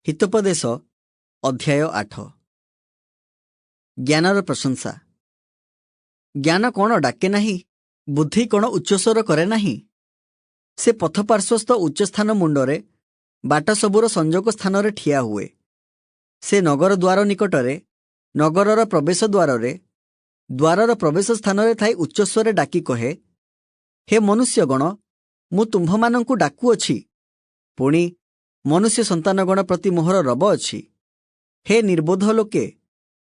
ହିତୋପଦେଶ ଅଧ୍ୟାୟ 8। ଜ୍ଞାନର ପ୍ରଶଂସା। ଜ୍ଞାନ କ'ଣ ଡାକେ ନାହିଁ? ବୁଦ୍ଧି କ'ଣ ଉଚ୍ଚସ୍ୱର କରେ ନାହିଁ? ସେ ପଥ ପାର୍ଶ୍ୱସ୍ଥ ଉଚ୍ଚସ୍ଥାନ ମୁଣ୍ଡରେ, ବାଟ ସବୁର ସଂଯୋଗ ସ୍ଥାନରେ ଠିଆ ହୁଏ। ସେ ନଗର ଦ୍ୱାର ନିକଟରେ, ନଗରର ପ୍ରବେଶ ଦ୍ୱାରରେ, ଦ୍ୱାରର ପ୍ରବେଶ ସ୍ଥାନରେ ଥାଇ ଉଚ୍ଚସ୍ୱରେ ଡାକି କହେ, ହେ ମନୁଷ୍ୟଗଣ, ମୁଁ ତୁମ୍ଭମାନଙ୍କୁ ଡାକୁଅଛି, ପୁଣି ମନୁଷ୍ୟ ସନ୍ତାନଗଣ ପ୍ରତି ମୋହର ରବ ଅଛି। ହେ ନିର୍ବୋଧ ଲୋକେ,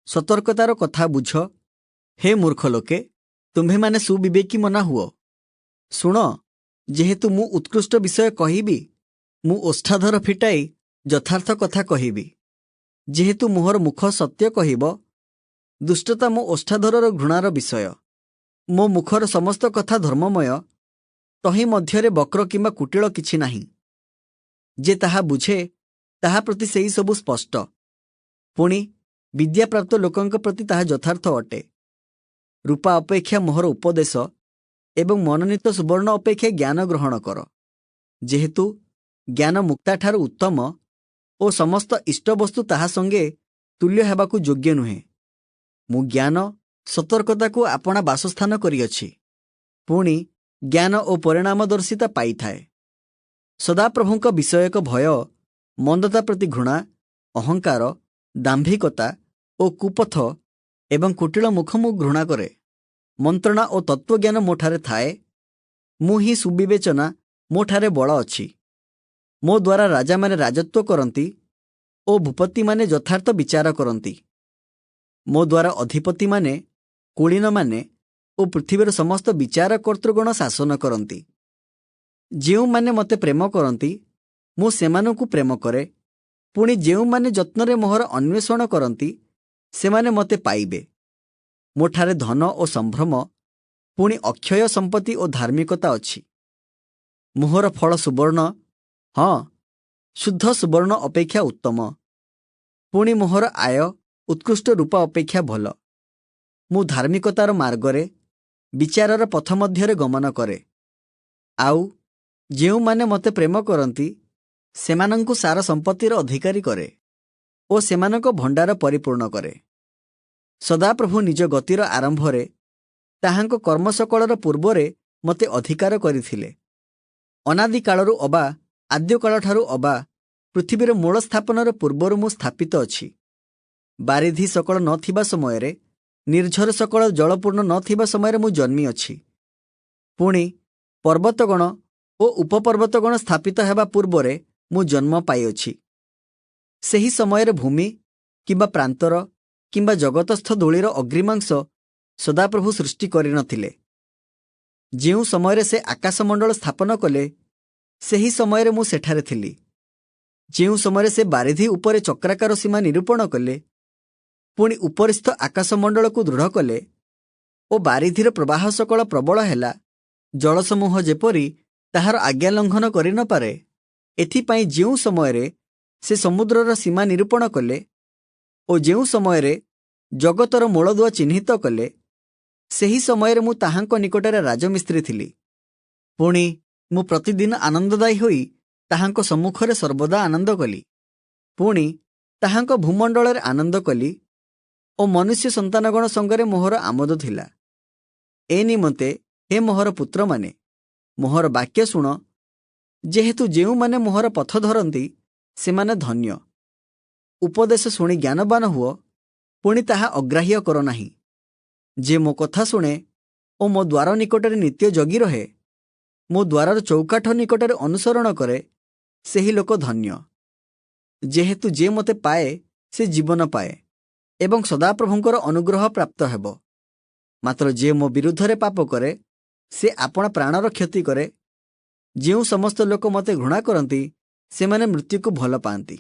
ସତର୍କତାର କଥା ବୁଝ। ହେ ମୂର୍ଖ ଲୋକେ, ତୁମ୍ଭେମାନେ ସୁବିବେକୀ ମନା ହୁଅ। ଶୁଣ, ଯେହେତୁ ମୁଁ ଉତ୍କୃଷ୍ଟ ବିଷୟ କହିବି, ମୁଁ ଓଷ୍ଠାଧର ଫିଟାଇ ଯଥାର୍ଥ କଥା କହିବି। ଯେହେତୁ ମୋହର ମୁଖ ସତ୍ୟ କହିବ, ଦୁଷ୍ଟତା ମୋ ଓଷ୍ଠାଧରର ଘୃଣାର ବିଷୟ। ମୋ ମୁଖର ସମସ୍ତ କଥା ଧର୍ମମୟ, ତହିଁ ମଧ୍ୟରେ ବକ୍ର କିମ୍ବା କୁଟିଳ କିଛି ନାହିଁ। ଯେ ତାହା ବୁଝେ, ତାହା ପ୍ରତି ସେହି ସବୁ ସ୍ପଷ୍ଟ, ପୁଣି ବିଦ୍ୟାପ୍ରାପ୍ତ ଲୋକଙ୍କ ପ୍ରତି ତାହା ଯଥାର୍ଥ ଅଟେ। ରୂପା ଅପେକ୍ଷା ମୋହର ଉପଦେଶ ଏବଂ ମନୋନୀତ ସୁବର୍ଣ୍ଣ ଅପେକ୍ଷା ଜ୍ଞାନ ଗ୍ରହଣ କର। ଯେହେତୁ ଜ୍ଞାନ ମୁକ୍ତାଠାରୁ ଉତ୍ତମ ଓ ସମସ୍ତ ଇଷ୍ଟବସ୍ତୁ ତାହା ସଙ୍ଗେ ତୁଲ୍ୟ ହେବାକୁ ଯୋଗ୍ୟ ନୁହେଁ। ମୁଁ ଜ୍ଞାନ, ସତର୍କତାକୁ ଆପଣା ବାସସ୍ଥାନ କରିଅଛି, ପୁଣି ଜ୍ଞାନ ଓ ପରିଣାମଦର୍ଶିତା ପାଇଥାଏ। ସଦାପ୍ରଭୁଙ୍କ ବିଷୟକ ଭୟ, ମନ୍ଦତା ପ୍ରତି ଘୃଣା, ଅହଙ୍କାର, ଦାମ୍ଭିକତା ଓ କୁପଥ ଏବଂ କୁଟିଳ ମୁଖ ମୁଁ ଘୃଣା କରେ। ମନ୍ତ୍ରଣା ଓ ତତ୍ତ୍ୱଜ୍ଞାନ ମୋଠାରେ ଥାଏ, ମୁଁ ହିଁ ସୁବିବେଚନା, ମୋଠାରେ ବଳ ଅଛି। ମୋ ଦ୍ୱାରା ରାଜାମାନେ ରାଜତ୍ୱ କରନ୍ତି ଓ ଭୂପତିମାନେ ଯଥାର୍ଥ ବିଚାର କରନ୍ତି। ମୋ ଦ୍ୱାରା ଅଧିପତିମାନେ, କୁଳୀନମାନେ ଓ ପୃଥିବୀର ସମସ୍ତ ବିଚାରକର୍ତ୍ତୃଗଣ ଶାସନ କରନ୍ତି। ଯେଉଁମାନେ ମୋତେ ପ୍ରେମ କରନ୍ତି, ମୁଁ ସେମାନଙ୍କୁ ପ୍ରେମ କରେ, ପୁଣି ଯେଉଁମାନେ ଯତ୍ନରେ ମୋହର ଅନ୍ୱେଷଣ କରନ୍ତି, ସେମାନେ ମୋତେ ପାଇବେ। ମୋଠାରେ ଧନ ଓ ସମ୍ଭ୍ରମ, ପୁଣି ଅକ୍ଷୟ ସମ୍ପତ୍ତି ଓ ଧାର୍ମିକତା ଅଛି। ମୋହର ଫଳ ସୁବର୍ଣ୍ଣ, ହଁ, ଶୁଦ୍ଧ ସୁବର୍ଣ୍ଣ ଅପେକ୍ଷା ଉତ୍ତମ, ପୁଣି ମୋହର ଆୟ ଉତ୍କୃଷ୍ଟ ରୂପା ଅପେକ୍ଷା ଭଲ। ମୁଁ ଧାର୍ମିକତାର ମାର୍ଗରେ, ବିଚାରର ପଥ ମଧ୍ୟରେ ଗମନ କରେ। ଆଉ ଯେଉଁମାନେ ମୋତେ ପ୍ରେମ କରନ୍ତି, ସେମାନଙ୍କୁ ସାର ସମ୍ପତ୍ତିର ଅଧିକାରୀ କରେ ଓ ସେମାନଙ୍କ ଭଣ୍ଡାର ପରିପୂର୍ଣ୍ଣ କରେ। ସଦାପ୍ରଭୁ ନିଜ ଗତିର ଆରମ୍ଭରେ, ତାହାଙ୍କ କର୍ମସକଳର ପୂର୍ବରେ ମୋତେ ଅଧିକାର କରିଥିଲେ। ଅନାଦିକାଳରୁ ଅବା ଆଦ୍ୟକାଳଠାରୁ ଅବା ପୃଥିବୀର ମୂଳ ସ୍ଥାପନର ପୂର୍ବରୁ ମୁଁ ସ୍ଥାପିତ ଅଛି। ବାରିଧି ସକଳ ନଥିବା ସମୟରେ, ନିର୍ଝର ସକଳ ଜଳପୂର୍ଣ୍ଣ ନଥିବା ସମୟରେ ମୁଁ ଜନ୍ମିଅଛି। ପୁଣି ପର୍ବତଗଣ ଓ ଉପପର୍ବତଗଣ ସ୍ଥାପିତ ହେବା ପୂର୍ବରେ ମୁଁ ଜନ୍ମ ପାଇଅଛି। ସେହି ସମୟରେ ଭୂମି କିମ୍ବା ପ୍ରାନ୍ତର କିମ୍ବା ଜଗତସ୍ଥ ଧୂଳିର ଅଗ୍ରିମାଂଶ ସଦାପ୍ରଭୁ ସୃଷ୍ଟି କରିନଥିଲେ। ଯେଉଁ ସମୟରେ ସେ ଆକାଶମଣ୍ଡଳ ସ୍ଥାପନ କଲେ, ସେହି ସମୟରେ ମୁଁ ସେଠାରେ ଥିଲି। ଯେଉଁ ସମୟରେ ସେ ବାରିଧି ଉପରେ ଚକ୍ରାକାର ସୀମା ନିରୂପଣ କଲେ, ପୁଣି ଉପରିସ୍ଥ ଆକାଶମଣ୍ଡଳକୁ ଦୃଢ଼ କଲେ ଓ ବାରିଧିର ପ୍ରବାହ ସକଳ ପ୍ରବଳ ହେଲା, ଜଳସମୂହ ଯେପରି ତାହାର ଆଜ୍ଞା ଲଙ୍ଘନ କରିନପାରେ, ଏଥିପାଇଁ ଯେଉଁ ସମୟରେ ସେ ସମୁଦ୍ରର ସୀମା ନିରୂପଣ କଲେ ଓ ଯେଉଁ ସମୟରେ ଜଗତର ମୂଳଦୁଆ ଚିହ୍ନିତ କଲେ, ସେହି ସମୟରେ ମୁଁ ତାହାଙ୍କ ନିକଟରେ ରାଜମିସ୍ତ୍ରୀ ଥିଲି। ପୁଣି ମୁଁ ପ୍ରତିଦିନ ଆନନ୍ଦଦାୟୀ ହୋଇ ତାହାଙ୍କ ସମ୍ମୁଖରେ ସର୍ବଦା ଆନନ୍ଦ କଲି। ପୁଣି ତାହାଙ୍କ ଭୂମଣ୍ଡଳରେ ଆନନ୍ଦ କଲି ଓ ମନୁଷ୍ୟ ସନ୍ତାନଗଣ ସଙ୍ଗରେ ମୋହର ଆମୋଦ ଥିଲା। ଏ ନିମନ୍ତେ ହେ ମୋହର ପୁତ୍ରମାନେ, ମୋହର ବାକ୍ୟ ଶୁଣ, ଯେହେତୁ ଯେଉଁମାନେ ମୋହର ପଥ ଧରନ୍ତି, ସେମାନେ ଧନ୍ୟ। ଉପଦେଶ ଶୁଣି ଜ୍ଞାନବାନ ହୁଅ, ପୁଣି ତାହା ଅଗ୍ରାହ୍ୟ କର ନାହିଁ। ଯେ ମୋ କଥା ଶୁଣେ ଓ ମୋ ଦ୍ୱାର ନିକଟରେ ନିତ୍ୟ ଜଗି ରହେ, ମୋ ଦ୍ୱାରର ଚୌକାଠ ନିକଟରେ ଅନୁସରଣ କରେ, ସେହି ଲୋକ ଧନ୍ୟ। ଯେହେତୁ ଯେ ମୋତେ ପାଏ, ସେ ଜୀବନ ପାଏ ଏବଂ ସଦାପ୍ରଭୁଙ୍କର ଅନୁଗ୍ରହ ପ୍ରାପ୍ତ ହେବ। ମାତ୍ର ଯିଏ ମୋ ବିରୁଦ୍ଧରେ ପାପ କରେ, ସେ ଆପଣା ପ୍ରାଣର କ୍ଷତି କରେ। ଯେଉଁ ସମସ୍ତ ଲୋକ ମୋତେ ଘୃଣା କରନ୍ତି, ସେମାନେ ମୃତ୍ୟୁକୁ ଭଲ ପାଆନ୍ତି।